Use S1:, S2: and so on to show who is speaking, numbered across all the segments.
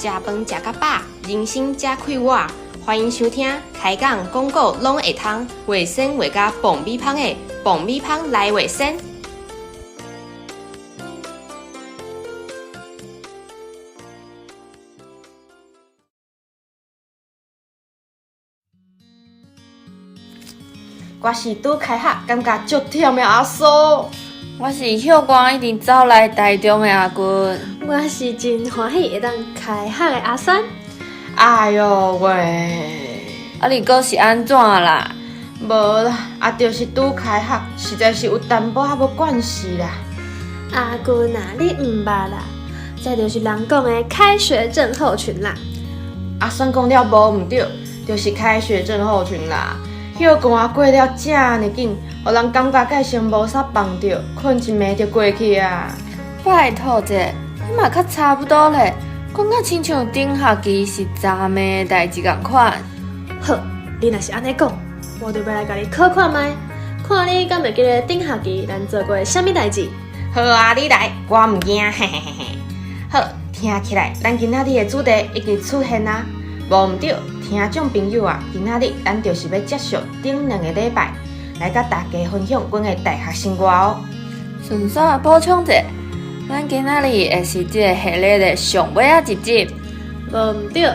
S1: 食飯食甲飽，人生才快活。歡迎收聽開講廣告攏會通，衛生畫甲爆米香的爆米香來衛生。我是拄開學，感覺足忝的阿蘇。
S2: 我是歇寒已經走來台中的阿君。
S3: 我是真歡喜會當開學的阿珊。
S1: 哎喲喂！
S2: 啊，你閣是按怎啦？
S1: 無啦，啊，就是拄開學，實在是有淡薄仔無慣勢啦。
S3: 阿君啊，你毋捌啦？這就是人講的開學症候群啦。
S1: 阿珊講了無毋對，就是開學症候群啦。歇寒過了遮爾緊，予人感覺蓋先無啥放著，睏一暝就過去啊！
S2: 拜託者，你嘛較差不多咧，講甲親像頂學期是昨暝的代誌仝款。
S3: 好，你若是按呢講，我就欲來共你考看覓，看你敢會記得頂學期咱做過啥物代誌。
S1: 好啊，你來，我毋驚，嘿嘿嘿嘿。好，聽起來，咱今仔日的主題已經出現啊，無毋對。聽眾朋友啊，今仔日咱就是欲接續頂兩個禮拜，來佮大家分享阮的大學生活哦。
S2: 順紲補充者，咱今仔日會是這個系列的上尾仔一集。
S3: 無毋對，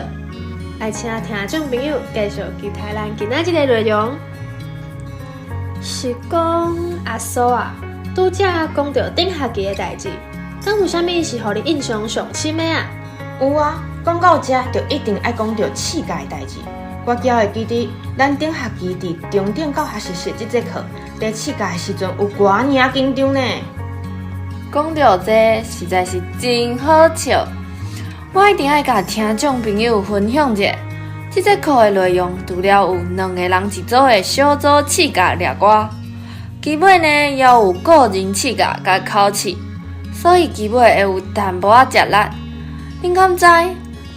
S3: 來請聽眾朋友繼續期待咱今仔日的內容。是講阿蘇啊，拄才講著頂學期的代誌，敢有啥物是予你印象上深的啊？
S1: 有啊。講到這，就一定愛講著試教的代誌。我猶會記得，咱頂學期佇中等教學實習這節課，佇試教的時陣有偌爾仔緊張呢？
S2: 講著這，實在是真好笑。我一定愛共聽眾朋友分享者，這節課的內容除了有兩个人一組的小組試教掠外，基本呢也有個人試教佮口試，所以基本會有淡薄仔吃力。恁敢知？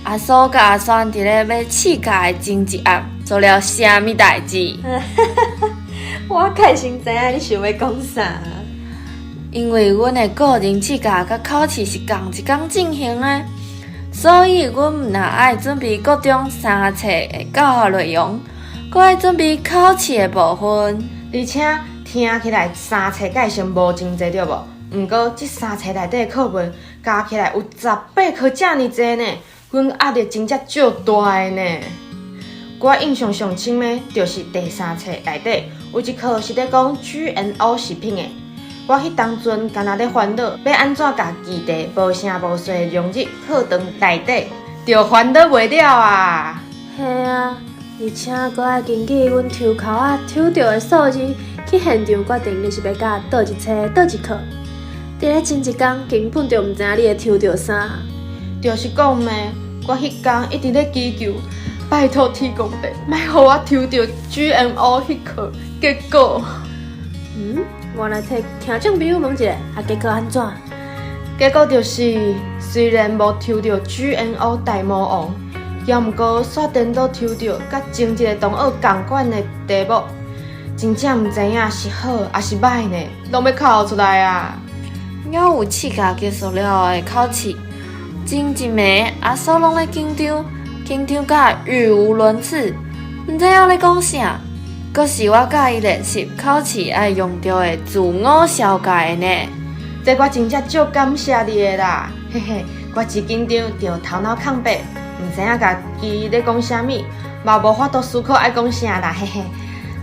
S2: 阿蘇佮阿珊佇咧欲試教的前一暗做了啥物代誌？
S3: 我開先知影你想欲講啥。
S2: 因為阮的個人試教佮口試是仝一工進行的，所以阮毋但愛準備國中三冊的教學內容，閣愛準備口試的部分。
S1: 而且聽起來三冊介紹無真濟對無？毋過這三冊內底的課文加起來有十八課遮爾濟呢。阮壓力真正足大的呢。我印象上深的，就是第三冊內底有一課是咧講 GMO 食品的。我彼當陣敢若咧煩惱，欲按怎共基地無聲無息融入課堂內底，就煩惱袂了啊！
S3: 嘿啊，而且閣愛根據阮抽鬮仔抽著的數字去現場決定你是欲教佗一冊佗一課。佇咧前一工根本就毋知影你會抽著啥。
S1: 就是講咩，我彼工一直咧祈求，拜託天公伯，莫予我抽著 GMO 彼課。結果，
S3: 我來替聽眾朋友問一下，啊，結果按怎？
S1: 結果就是，雖然無抽著 GMO 大魔王，猶毋過煞顛倒抽著佮前一个同學仝款的題目，真正毋知影是好抑是䆀呢，攏欲哭出來啊！
S2: 猶有試教結束了後的口試。前一暝阿蘇攏咧緊張，緊張甲語無倫次，毋知影咧講啥。閣是我教伊練習口試愛用著的自我紹介的呢。
S1: 這我真正足感謝你的啦，嘿嘿！我一緊張就頭腦空白，毋知影家己咧講啥物，嘛無法度思考愛講啥啦，嘿嘿。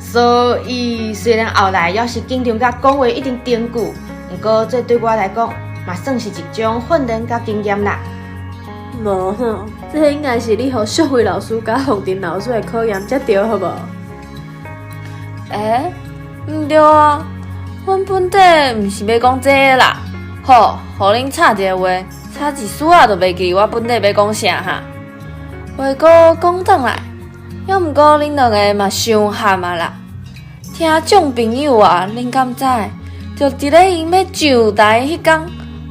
S1: 所以雖然後來猶是緊張甲講話一直停句，毋過這對我來講嘛算是一種訓練佮經驗啦。
S3: 無吼，這應該是你予淑慧老師佮鳳珍老師的考驗才對，好無？
S2: 欸，毋對啊，阮本底毋是欲講這个啦。好，予恁插一个話，差一絲仔就袂記我本底欲講啥哈。話閣講轉來，猶毋過恁兩个嘛傷譀啊啦。聽眾朋友啊，恁敢知？就佇咧𪜶欲上台彼工，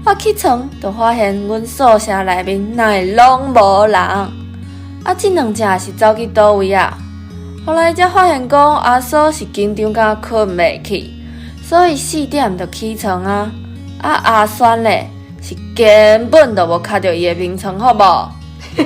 S2: 我起床就發現阮宿舍內面哪會攏無人？啊，這兩隻是走去佗位啊？後來才發現講阿蘇是緊張甲睏袂去，所以四點就起床啊。啊，阿萱咧是根本就無敲著伊的眠床，好無？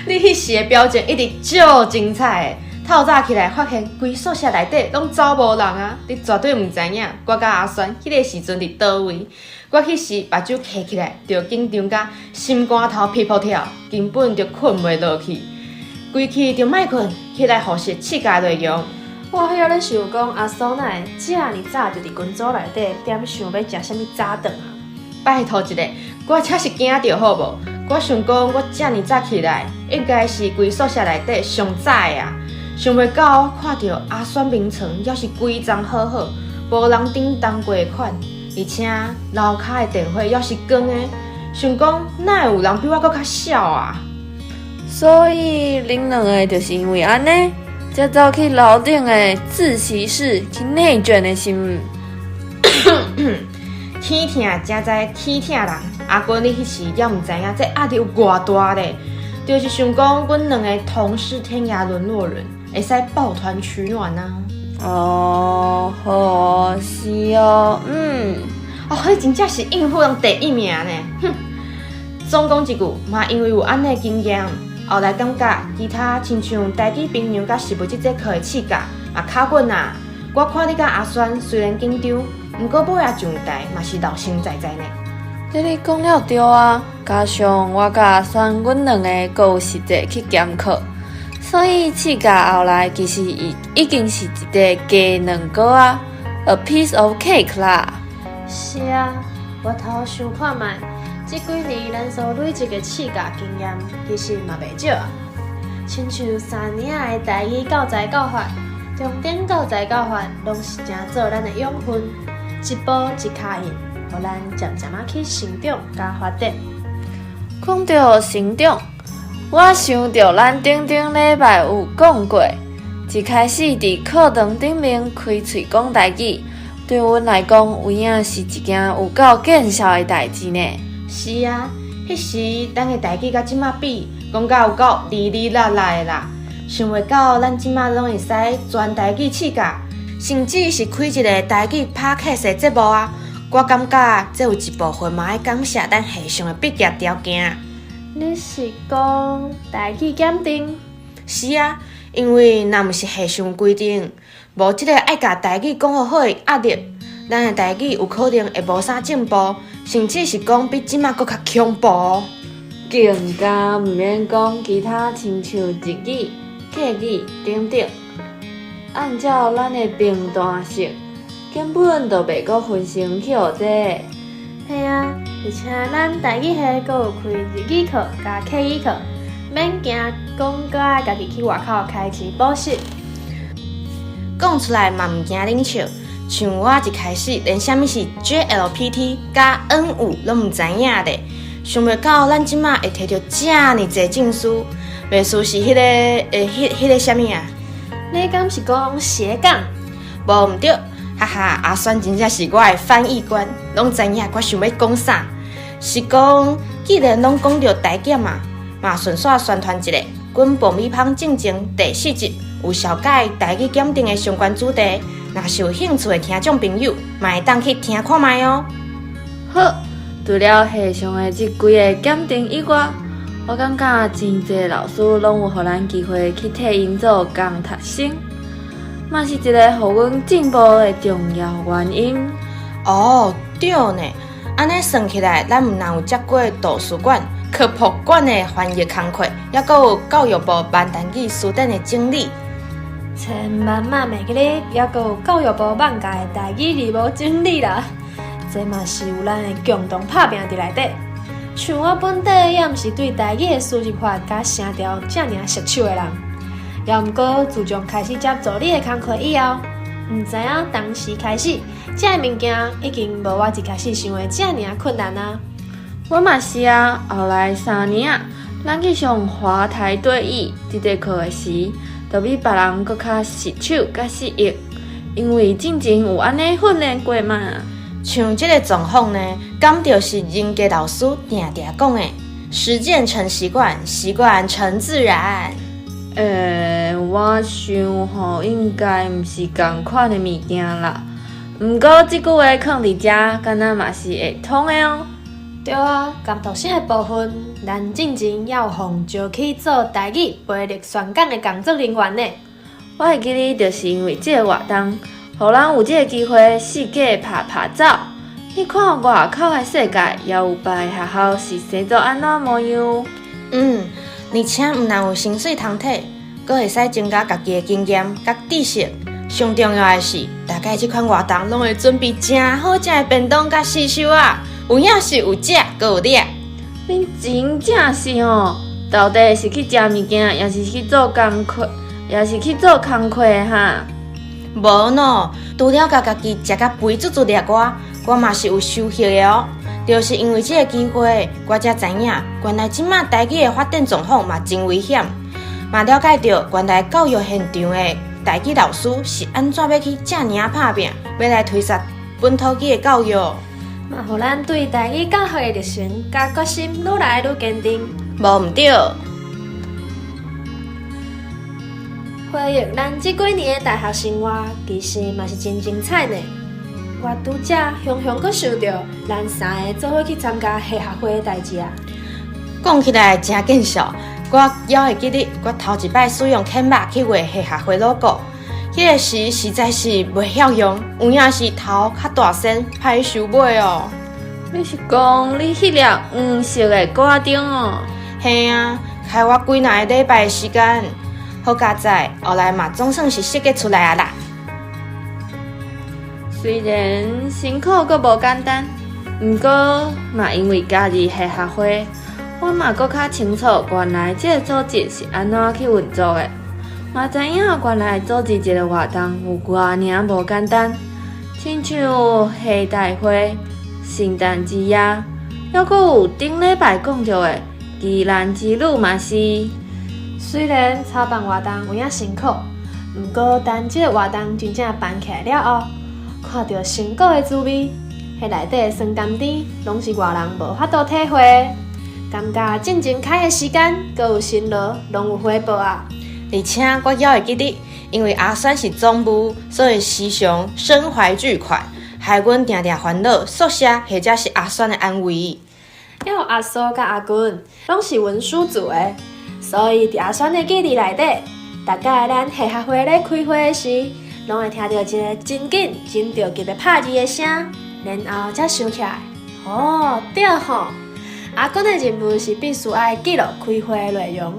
S1: 你彼時的表情一定足精彩的。透早起來發現規宿舍內底攏走無人啊！你絕對毋知影，我佮阿萱彼个時陣佇佗位。我彼時目睭閉起來，就緊張甲心肝頭噗噗跳，根本就睏袂落去。規氣就莫睏，起來複習試教內容。
S3: 我遐咧想講，阿蘇哪會遮爾早就佇群組內底點想欲食啥物早頓啊？
S1: 拜託一下，我才是驚著好無？我想講，我遮爾早起來，應該是規宿舍內底上早的啊！想袂到我看著阿萱眠床猶是規叢好好，無人叮當過的款，而且樓跤的電火猶是關的，想講哪會有人比我閣較痟啊？
S2: 所以恁兩个就是因為按呢，才走去樓頂的自習室去內卷的是毋？
S1: 天疼才知天疼人，阿君你彼時猶毋知影這壓力有偌大咧，就是想講阮兩个同是天涯淪落人，會使抱團取暖啊！
S2: 哦，好是哦，嗯，
S1: 哦，你真正是應付人第一名呢！哼，總講一句，嘛因為有按呢經驗，後來感覺其他親像台語評量佮實物這節課的試教嘛較穩啊。我看你佮阿萱雖然緊張，毋過尾仔上台嘛是老神在在呢。
S2: 這你講了對啊，加上我佮阿萱，阮兩个閣有實際去兼課。所以試教後來其實已經是一塊雞卵糕啊，a piece of cake 啦。
S3: 是啊，回頭想看覓，這幾年咱所累積的試教經驗，其實嘛袂少啊。親像三年仔的台語教材教法、中等教材教法，攏是成做咱的養分，一步一跤印，予咱漸漸仔去成長佮發展。
S2: 講著成長，我想著咱頂頂禮拜有講過，一開始佇課堂頂面開喙講台語，對阮來講有影是一件有夠見效的代誌呢。
S1: 是啊，彼時咱的台語佮這馬比，講甲有夠離離落落的啦。想袂到咱這馬攏會使全台語試教，甚至是開一个台語 Podcast 的節目啊！我感覺這有一部分嘛愛感謝咱系上的畢業條件。
S3: 你是講台語檢定？
S1: 是啊，因為若毋是系上規定，無這个愛共台語講予好的壓力，咱的台語有可能會無啥進步，甚至是講比這馬閣較恐怖。
S2: 更加毋免講其他親像日語、客語等等，按照咱的平淡性，根本就袂閣分心去學這个。
S3: 嘿啊，而且咱台語系閣有開日語課佮客語課，免驚講閣愛家己去外口開錢補習。
S1: 講出來嘛毋驚恁笑，像我一開始連啥物是 JLPT 佮 N5攏毋知影咧，想袂到咱這馬會提著遮爾濟證書，袂輸是彼个彼彼个啥物啊？
S3: 你敢是講斜槓？
S1: 無毋對，哈哈，阿萱真正是我的翻譯官，攏知影我想欲講啥。是講，既然攏講著台檢啊，嘛順紲宣傳一下，阮爆米芳進前第四集有紹介台語檢定的相關主題，若是有興趣的聽眾朋友，嘛會當去聽看覓哦。
S2: 好，除了系上的這幾个檢定以外，我感覺真濟老師攏有予咱機會去替𪜶做工讀生，嘛是一个予阮進步的重要原因。
S1: 哦，對呢，按呢算起來，咱毋但有接過圖書館、科普館的翻譯工課，猶閣有教育部閩南語辭典的整理。
S3: 千萬莫袂記得，猶閣有教育部網架的台語字幕整理啦。這嘛是有咱的共同拍拚佇內底。像我本底也毋是對台語的輸入法佮聲調遮爾熟手的人，猶毋過自從開始接助理的工課以後，毋知影當時開始，這个物件已經無我一開始想的遮爾困難啊。
S2: 我嘛是啊，後來三年仔，咱去上華台對譯這節課的時，就比別人閣較順手佮適應，因為進前有按呢訓練過嘛。
S1: 像這个狀況呢，敢就是人格老師定定講的，實踐成習慣，習慣成自然。
S2: 我想吼，應該毋是仝款的物件啦。毋過這句話囥佇遮，敢若嘛是會通的哦。
S3: 對啊，工讀生的部分，咱進前猶有予招去做台語培力宣講的工作人員呢。
S2: 我會記得，就是因為這个活動，予咱有這个機會四界拍拍走，去看外口的世界，猶有別个學校是生做按怎模樣。
S1: 而且毋但有薪水通提，閣會使增加家己的經驗佮知識。上重要的是，大概這款活動攏會準備誠好食的便當佮試收啊，有影是有食，閣有掠。
S2: 恁真正是吼，到底是去食物件，抑是去做工課，抑是去做工課的哈？
S1: 無喏，除了共家己食甲肥嘟嘟掠外，我嘛是有收穫的哦。就是因為這个機會，我才知影原來這馬台語的發展狀況嘛真危險，嘛了解著原來教育現場的台語老師是按怎欲去遮爾仔拍拚，欲來推捒本土語的教育。
S3: 嘛，予咱對台語教學的熱誠佮決心愈來愈堅定。
S1: 無毋對。
S3: 回憶咱這幾年的大學生活，其實嘛是真精彩呢。我拄才雄雄閣想著，咱三个做伙去參加系學會的代誌啊。
S1: 講起來誠見笑，我猶會記得我頭一擺使用 Canva 去畫系學會 logo，彼个時實在是袂曉用，有影是頭較大鉎，歹收尾哦。
S2: 你是講你彼粒黃色的掛燈哦？
S1: 嘿啊，開我幾若个禮拜的時間，好佳哉，後來嘛總算是設計出來啊啦。
S2: 雖然辛苦閣無簡單，毋過嘛因為加入系學會，我嘛閣較清楚原來這個組織是按怎去運作的，嘛知影原來組織一个活動有偌爾無簡單，親像系代會、聖誕之夜，猶閣有頂禮拜講著的宜蘭之旅嘛是。
S3: 雖然操辦活動有影辛苦，毋過當這个活動真正辦起來了後，看著成果的滋味，彼內底的酸甘甜，攏是外人無法度體會的。感覺進前開的時間，閣有辛勞，攏有回報啊！
S1: 而且我猶會記得，因為阿萱是總務，所以時常身懷巨款，害阮定定煩惱宿舍或者是阿萱的安危。
S3: 猶有阿蘇佮阿君，攏是文書組的，所以佇阿萱的記錄內底，逐擺咱系學會咧開會時，攏會聽著一个真緊、真著急的拍字的聲，然後才想起來，哦，對吼，阿君的任務是必須愛記錄開會的內容。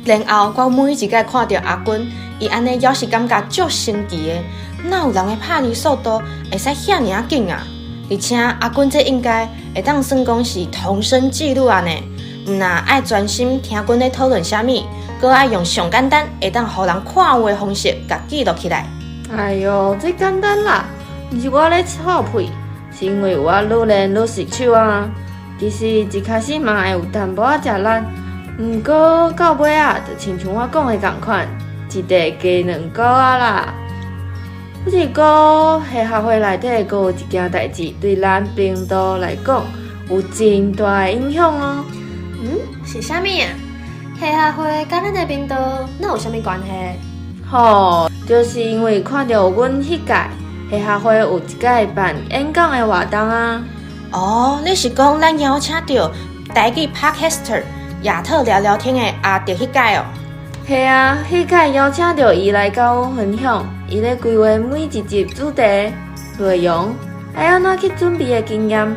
S1: 然後我每一擺看著阿君，伊按呢猶是感覺足神奇的，哪有人的拍字速度會使遐爾仔緊啊？而且阿君這應該會當算講是同聲記錄啊呢，毋但愛專心聽阮咧討論啥物，閣愛用上簡單會當予人看有的方式共記錄起來。
S2: 哎喲，這簡單啦，毋是我咧臭屁，是因為我愈練愈順手啊。其實一開始嘛會有淡薄仔食力，毋過到尾仔，就親像我講的仝款，一塊雞兩股仔啦。不是講系學會內底閣有一件代誌，對咱頻道來講有真大的影響哦。
S3: 是啥物啊？系學會佮咱的頻道哪有啥物關係？
S2: 吼，就是因為看著阮彼屆系學會有一屆辦演講的活動啊。
S1: 哦，你是講咱邀請著台語 Podcaster 亞特聊聊天的阿德彼屆哦？
S2: 係啊，彼屆邀請著伊來佮阮分享，伊咧規劃每一集主題內容，愛按怎去準備的經驗，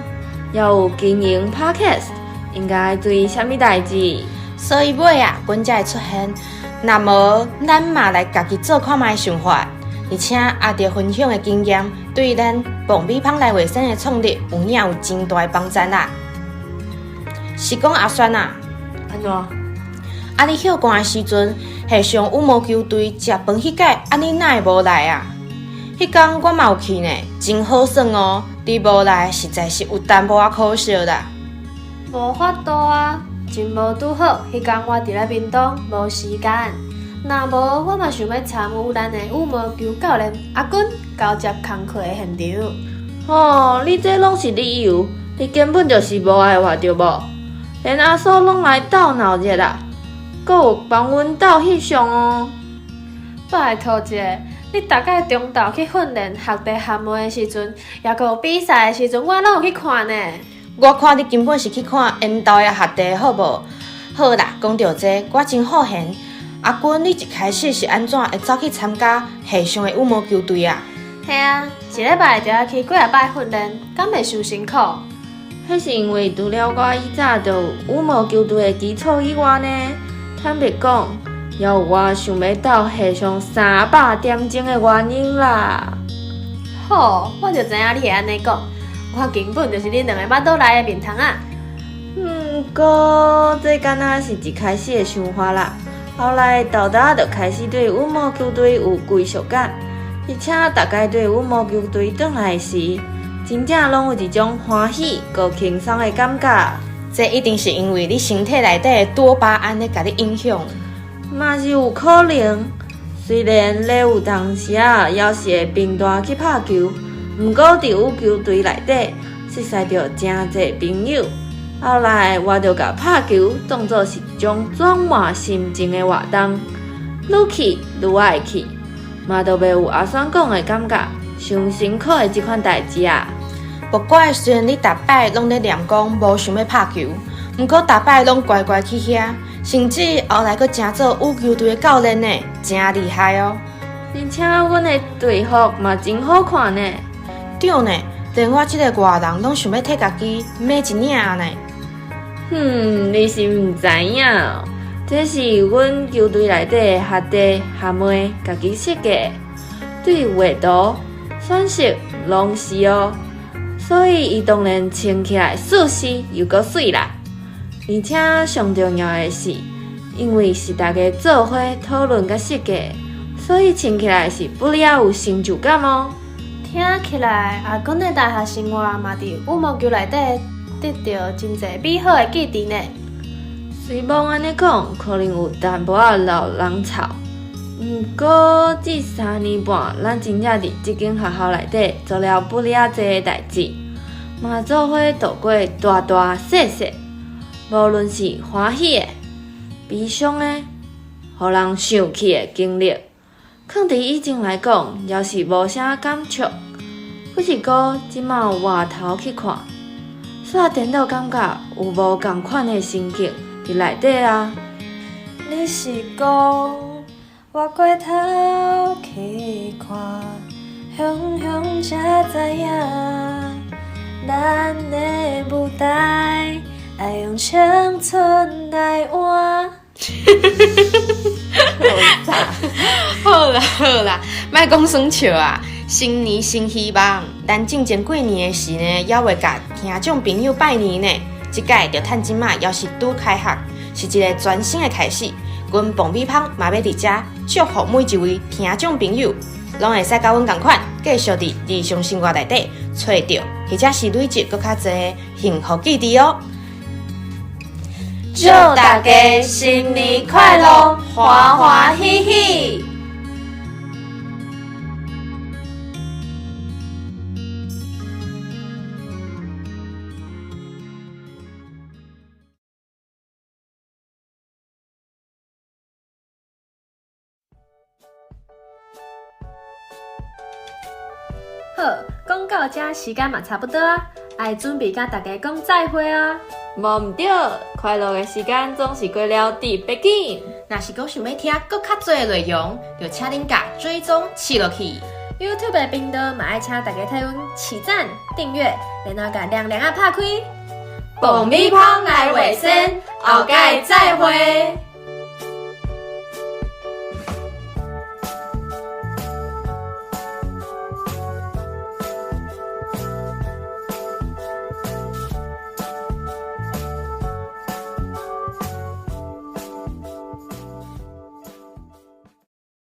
S2: 猶有經營 Podcast 應該注意啥物代誌。
S1: 所以尾啊，阮才會出現。若無，咱嘛來家己做看覓想法。而且阿德分享的經驗，對咱爆米香來衛生的創立有影有真大的幫助啦。是講阿萱啊，
S3: 按怎？
S1: 啊，你歇寒的時陣，系上羽毛球隊食飯彼擺，啊你哪會無來啊？彼工我嘛有去呢，真好耍哦。你無來，實在是有淡薄仔可惜啦。
S3: 無法度啊，真無拄好，彼工我佇咧屏東，無時間。若無，我嘛想欲參與咱的羽毛球教練阿君交接工課的現場。
S2: 吼，你這攏是理由，你根本就是無愛我對無？連阿蘇攏來鬥鬧熱啦，閣有幫阮鬥翕相哦。
S3: 拜託一下，你逐擺中晝去訓練學弟學妹的時陣，抑閣有比賽的時陣，我攏有去看呢。
S1: 我看你根本是去看𪜶兜的學弟，好無？好啦，講著這，我真好閒。阿君，你一開始是按怎會走去參加系上的羽毛球隊啊？
S3: 嘿啊，一禮拜就愛去幾仔擺訓練，敢袂傷辛苦？
S2: 彼是因為除了我以早就有羽毛球隊的基礎以外呢，坦白講，也有我想欲鬥系上300點鐘的原因啦。
S3: 好，我就知影你會按呢講，我根本就是恁兩个腹肚內的面蟲仔。
S2: 毋過，這敢若是一開始的想法啦。後來，沓沓仔就開始對羽毛球隊有歸屬感，而且逐擺對羽毛球隊轉來時，真正攏有一種歡喜閣輕鬆的感覺。
S1: 這一定是因為你身體內底的多巴胺咧共你影響。
S2: 嘛是有可能。雖然咧有當時仔猶是會貧惰去拍球，毋過佇羽球隊內底熟似著誠濟朋友。後來我就共拍球當做是一種轉換心情的活動，愈去愈愛去，嘛就袂有阿選講的感覺，傷辛苦的這款代誌啊。
S1: 不過雖然你逐擺攏咧念講無想欲拍球，毋過逐擺攏乖乖去遐，甚至後來閣成做羽球隊的教練呢，誠厲害哦！
S2: 而且阮的隊服嘛真好看呢。
S1: 對呢，連我這个外人攏想欲替家己買一領啊呢。
S2: 哼，你是毋知影哦，這是阮球隊內底的學弟學妹家己設計的，對畫圖、選色攏是哦，所以伊當然穿起來舒適又閣媠啦。而且上重要的是，因為是大家做伙討論佮設計，所以穿起來是不了有成就感哦。
S3: 聽起來阿君的大學生活嘛，佇羽毛球內底得著真濟美好的記憶呢。
S2: 雖罔按呢講，可能有淡薄仔老人臭。毋過這3年半，咱真正佇這間學校內底做了不了濟的代誌，嘛做伙度過大大細細，無論是歡喜的、悲傷的、予人生氣的經歷，囥佇以前來講，猶是無啥感觸。只是講這馬回頭去看，煞顛倒感覺有無仝款的心境佇內底啊。
S4: 你是講我過頭去看，雄雄才知影，咱的舞台愛用青春來換。
S1: 好啦好啦，莫講耍笑啊！新年新希望，咱進前過年的時呢，猶未共聽眾朋友拜年呢。這擺就趁這馬猶是拄開學，是一个全新的開始。阮爆米芳嘛欲佇遮祝福每一位聽眾朋友，攏會使佮阮仝款，繼續佇日常生活內底揣著，或者是累積閣較濟幸福記憶哦。
S2: 祝大家新年快樂，歡歡喜喜！
S3: 好，講到這時間嘛差不多啊，愛準備佮大家講再會啊。
S2: 無毋對，快樂的時間總是過了特別緊。
S1: 若是講想欲聽閣較濟的內容，就請恁共追蹤試落去。
S3: YouTube 的頻道嘛愛請大家替阮起讚、訂閱，然後共亮亮仔拍開。
S2: 爆米芳來衛生，後擺再會。